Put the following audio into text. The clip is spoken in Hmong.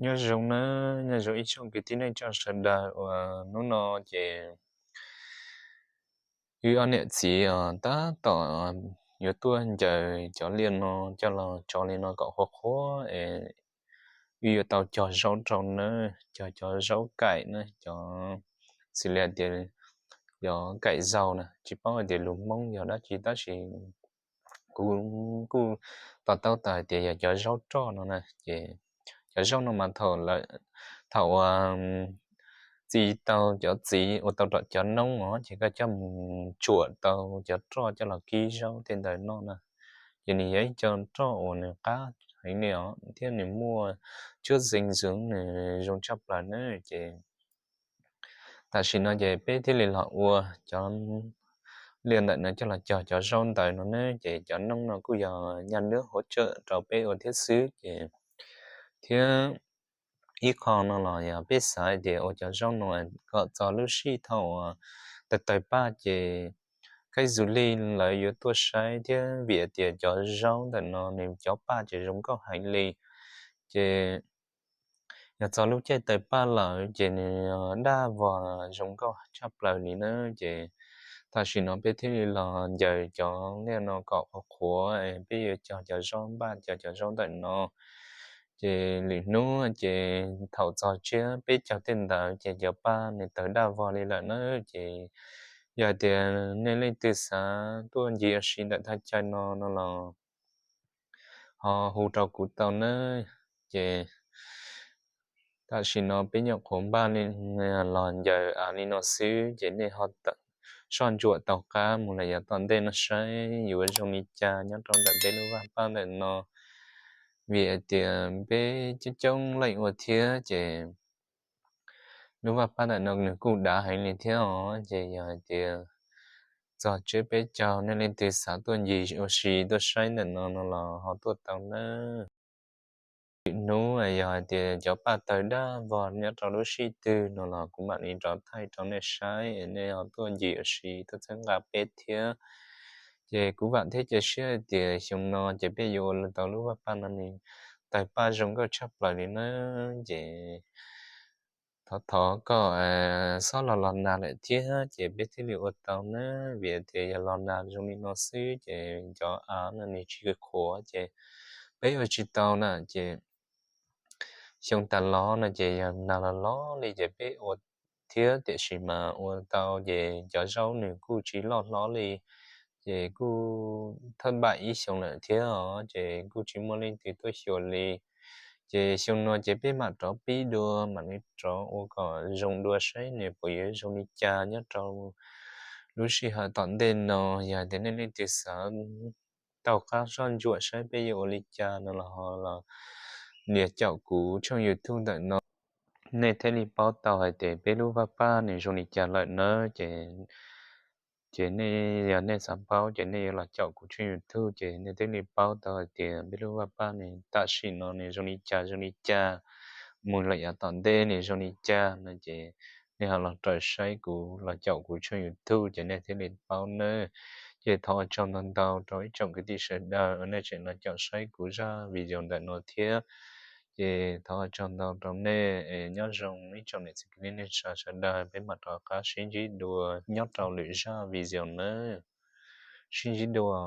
Nyob zoo nawb, nyob zoo ib tsoom kwv tij neej tsa sawv daws uas hnub no ces wb ob niam txiv tab tom yuav tuaj ncaws cov liaj no coj los tso li no kom qhuav qhuav es wb yuav tau cog zaub rau nawb, cog cov zaub kaim na, cov xws li tias yog kaim zaug na, tsis paub hais tias lus Hmoob yog dab tsi tab sis kuv kuj to taub tau hais tias yog cov zaub roj no na. Ces cov zaub no mas thaum uas txi tau cov txiv ua tau tom cov noob os ces koj coj mus tsuam tau cov roj coj los kib zaub tej ntawd noj na. Ces nws yog ib co roj uas nws qab heev li os thiab nws muaj tshuaj zeej zoov, nws zoo tshaj plaws na. Ces tam sim no ces peb thiaj li los ua cov liaj ntawm no coj los cog cov zaub ntawd no ne. Ces cov noob no kuj yog nyaj nwb hauv tsawm rau peb ua thiab xwb ces, thiab ib qho no los yog peb xav hais tias ua cov zaub no kom txog lub sij thaum uas tawg tawg paj ces kab zus li lawv yuav tuaj saib thiab vim tias cov zaub ntawm no nws cov paj ces zoo nkauj heev li. Ces yog txog lub caij tawg paj lawm ces nws daj vog zoo nkauj tshaj plaws li na. Ces tam sim no peb thiaj li los ncaws cov liaj no kom qhuav qhuav, peb yuav cog cov zaub npaj cog cov zaub ntawm no. Ces lwm hnub ces thaum txog tsiab peb caug tej ntawd ces cov paj nws tawg daj vog li lawm na. Ces yog hais tias nej leej twg xav tuaj ncig ua si ntawm thaj chaw no no los ho hu rau kuv tau nawb. Ces tam sim no peb nyuam qhuav npaj los ncaws av li no xwb ces nej ho soj ntsuam taug qab mus lawm yav tom ntej no saib yuav zoo li cas nyob rau ntawm peb lub vaj paj ntawm no. Vim hais tias peb coob coob leej ua thiab ces lub vaj paj ntawm no nws kuj dav heev li thiab os. Ces yog hais tias txog tsiab peb caug nej leej twg xav tuaj ncig ua si tuaj saib ntawm no no los ho tuaj tau nawb. Lwm hnub yog hais tias cov paj tawg daj vog nyob rau lub sij twg no los kuv mam li rov thaij rau nej saib es nej ho tuaj ncig ua si tuaj txhawb nqa peb thiab. Ces kuv vam thiab cia siab hais tias xyoo no ces peb yuav ua tau lub vaj paj no nws tawg paj zoo nkauj tshaj plaws li na. Ces thov thov kom xob los los nag lawm thiab ces peb thiaj li ua tau na. Vim tias yog los nag zoo li no xwb ces cov av no nws tsis qhuav ces peb ua tsis tau na. Ces xyoo tas los no ces yog nag los los li ces peb ua thiab, tiam sis mas ua tau ces cov zaub nws kuj tsis loj hlob li, ces kuj thawj npaim ib xyoo lawm thiab os, ces kuj tsis muaj leej twg tuaj xyuas li. Ces xyoo no ces peb mam rov pib dua, mam li rov ua kom zoo dua saib nws puas yuav zoo li cas nyob rau lub sij hawm tom ntej no. Yog tias nej leej twg xav taug qab soj ntsuam saib peb yuav ua li cas no los ho los nias caum kuv tshooj YouTube ntawm no, nej thiaj li paub tau hais tias peb lub vaj paj nws zoo li cas lawm nawb. Ces, ces nej, yog nej xav paub ces nej yuav los caum kuv tshooj YouTube ces nej thiaj li paub tau hais tias peb lub vaj paj nws tam sim no nws zoo li cas zoo li cas, mus lawm yav tom ntej nws zoo li cas no ces nej ho los raws saib kuv, los caum kuv tshooj YouTube ces nej thiaj li paub nawb. Ces thov ua tsaug ntau ntau rau ib tsoom kwv tij sawv daws uas nej tseem los caum saib kuv zaj video ntawm no thiab. Ces thov ua tsaug ntau rau nej, nyob zoo ib tsoom niam txiv kwv tij neej tsa sawv daws, peb mam rov qab sib ntsib dua nyob rau lwm zaj video nawb. Sib ntsib dua.